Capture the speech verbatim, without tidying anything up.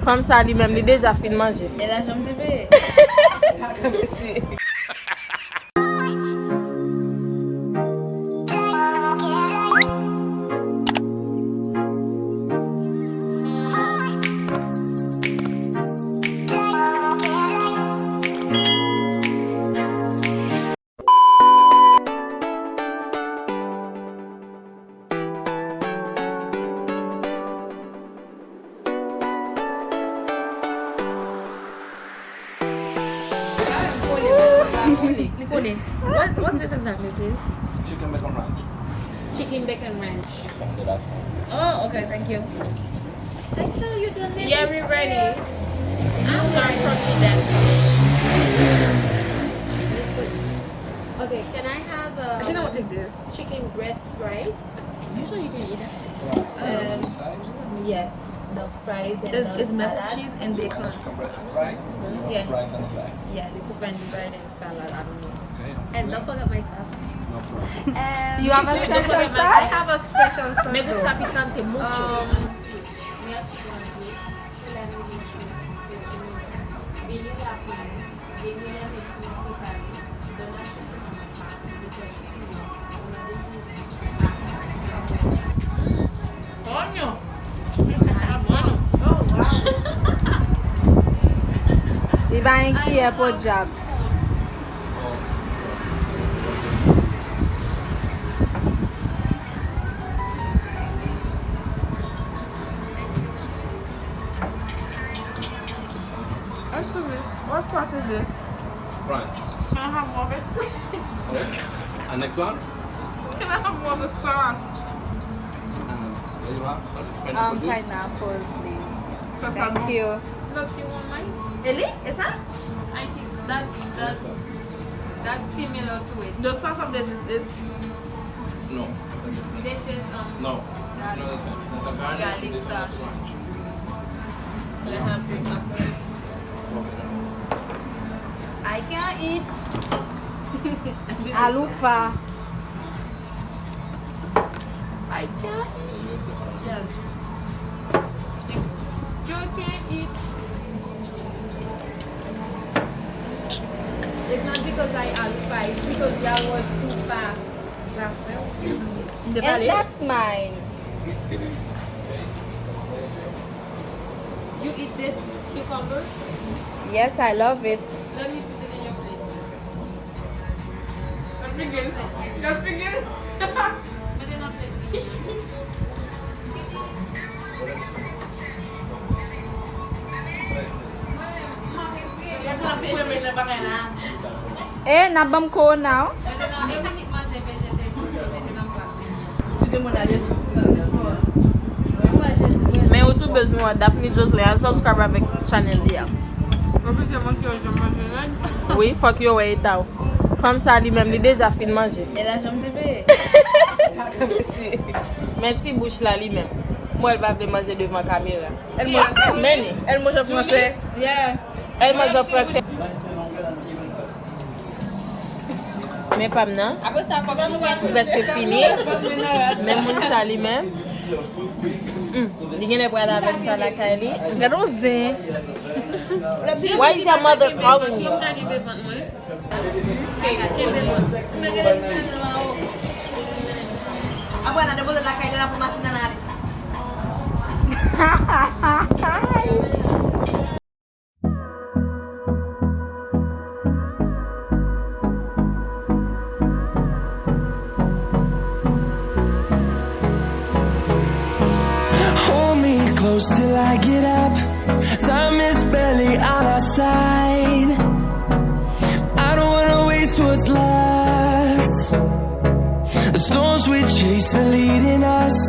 Fanm sa li menm, li deja fin manje. E lajan m te peye. Mesye. Li kole. What, what's this exactly, please? Chicken bacon ranch. Chicken bacon ranch. It's from the last one. Oh, okay, thank you. I tell you the name. Yeah, we ready. I'm not from Eden. This is, okay, can I have a I think I want to take this. Chicken breast fry? You sure you can eat that? Um, yes, the fries and Is, the is melted salad. Cheese and bacon. Chicken breast fry? Yeah. Fries on the side. Yeah, the french bread and salad, I don't know. Okay. And don't forget my sauce. No problem. Um, You have a don't special forget my sauce? I sauce? Have a special sauce. Me gusta picante mucho. Um, Konyo. Li pa gen kiyè podyab. Excuse me, what sauce is this? French. Can I have more of it? Sorry? And next one? Can I have more of the sauce? Um, what do you want? Sorry, Um, pineapple juice? Pineapple, please. Sauce Thank bon. You. Look, you want mine? Eli? E sa? I think that's, that's, that's similar to it. The sauce of this is this. No. This is, um, No, it's garlic, not the same. That's a garlic, garlic this is sauce. Ranch. Let's have this after. Okay, no. I can't eat. Aloufa. I can't eat. Yeah. You can't eat. It's not because I aloufa, it's because y'all was too fast. And that's mine. You eat this cucumber? Yes, I love it. Let me put it in your plate. Mete nan plate li. E, n ap ban m kowona, wi. Men ou tou bezwen wè Daphne Josley, al subscribe avèk channel li a. Anplis, se mwen ki yo janm manje rèd. Wi, fòk yo wè eta w. Fanm sa li menm, li deja fin manje. E lajan m te peye. Men ti bouch la li menm. M wè l pa vle manje devan kamera. El mo-, Men li. El mo yo franse. Yeah. El mo yo franse. Men pa m nan. Apre sa, fòk nou wè. Li prèske fini. Men moun sa li menm. Hmm. Li genlè pral avèk sa lakay li. Gade yon zen. Why is your mother calling you? Apre, n a depoze lakay li la pou machin nan ale. Hold me close till I get up. Time is barely on our side. I don't wanna waste what's left. The storms we chase are leading us.